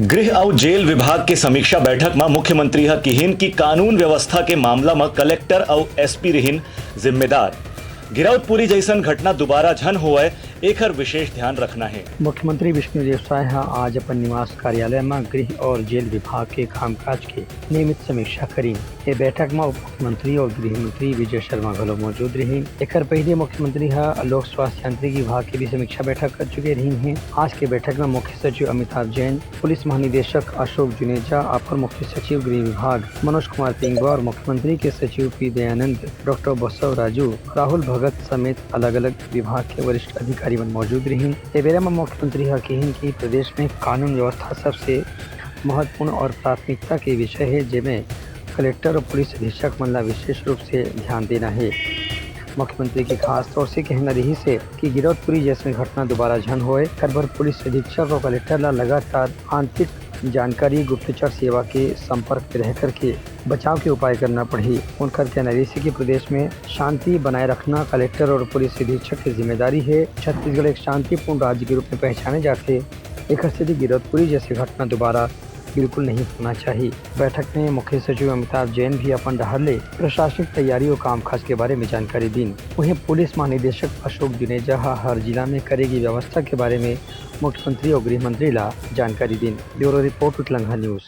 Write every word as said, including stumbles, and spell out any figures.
गृह अउ जेल विभाग के समीक्षा बैठक म मुख्यमंत्री ह किहिन कि कानून व्यवस्था के मामला म कलेक्टर अउ एसपी रिहिन जिम्मेदार। गिरौदपुरी जइसन घटना दोबारा झन होवय, एखर विशेष ध्यान रखना हे। मुख्यमंत्री विष्णुदेव साय ह आज अपन निवास कार्यालय म गृह और जेल विभाग के कामकाज के नियमित समीक्षा करीन। ये बैठक म उप मुख्यमंत्री और गृह मंत्री विजय शर्मा घलो मौजूद रहिन। एकर पहले मुख्यमंत्री ह लोक स्वास्थ्य यांत्रिकी विभाग के भी समीक्षा बैठक कर चुके रहिन हे। आज के बैठक म मुख्य सचिव अमिताभ जैन, पुलिस महानिदेशक अशोक जुनेजा, अपर मुख्य सचिव गृह विभाग मनोज कुमार पिंगुआ और मुख्यमंत्री के सचिव पी दयानंद, डॉक्टर बसव राजू, राहुल भगत समेत अलग-अलग विभाग के वरिष्ठ अधिकारी मन मौजूद रहिन। ए बेरा म मुख्यमंत्री ह किहिन कि प्रदेश में कानून व्यवस्था सबसे महत्वपूर्ण और प्राथमिकता के विषय हे, जेमे कलेक्टर और पुलिस अधीक्षक मन ला विशेष रूप से ध्यान देना हे। मुख्यमंत्री के खास तौर से कहना रहिस हे कि गिरौदपुरी जैसन घटना दोबारा झन होए, एकर बर पुलिस अधीक्षक और कलेक्टर ला लगातार आंतरिक जानकारी, गुप्तचर सेवा के संपर्क में रह करके बचाव के उपाय करना पड़ही। उनकर कहना रहिस हे कि प्रदेश में शांति बनाए रखना कलेक्टर और पुलिस अधीक्षक की जिम्मेदारी हे। छत्तीसगढ़ एक शांतिपूर्ण राज्य के रूप में पहचाने जाथे, एकर सेती गिरौदपुरी जैसे घटना दोबारा बिल्कुल नहीं होना चाहिए। बैठक में मुख्य सचिव अमिताभ जैन भी अपन डहर ले प्रशासनिक तैयारी और कामकाज के बारे में जानकारी दीन। वहीं पुलिस महानिदेशक अशोक जुनेजा ह हर जिला में करे गी व्यवस्था के बारे में मुख्यमंत्री और गृह मंत्री ला जानकारी दीन। Bureau report, Utlangha news.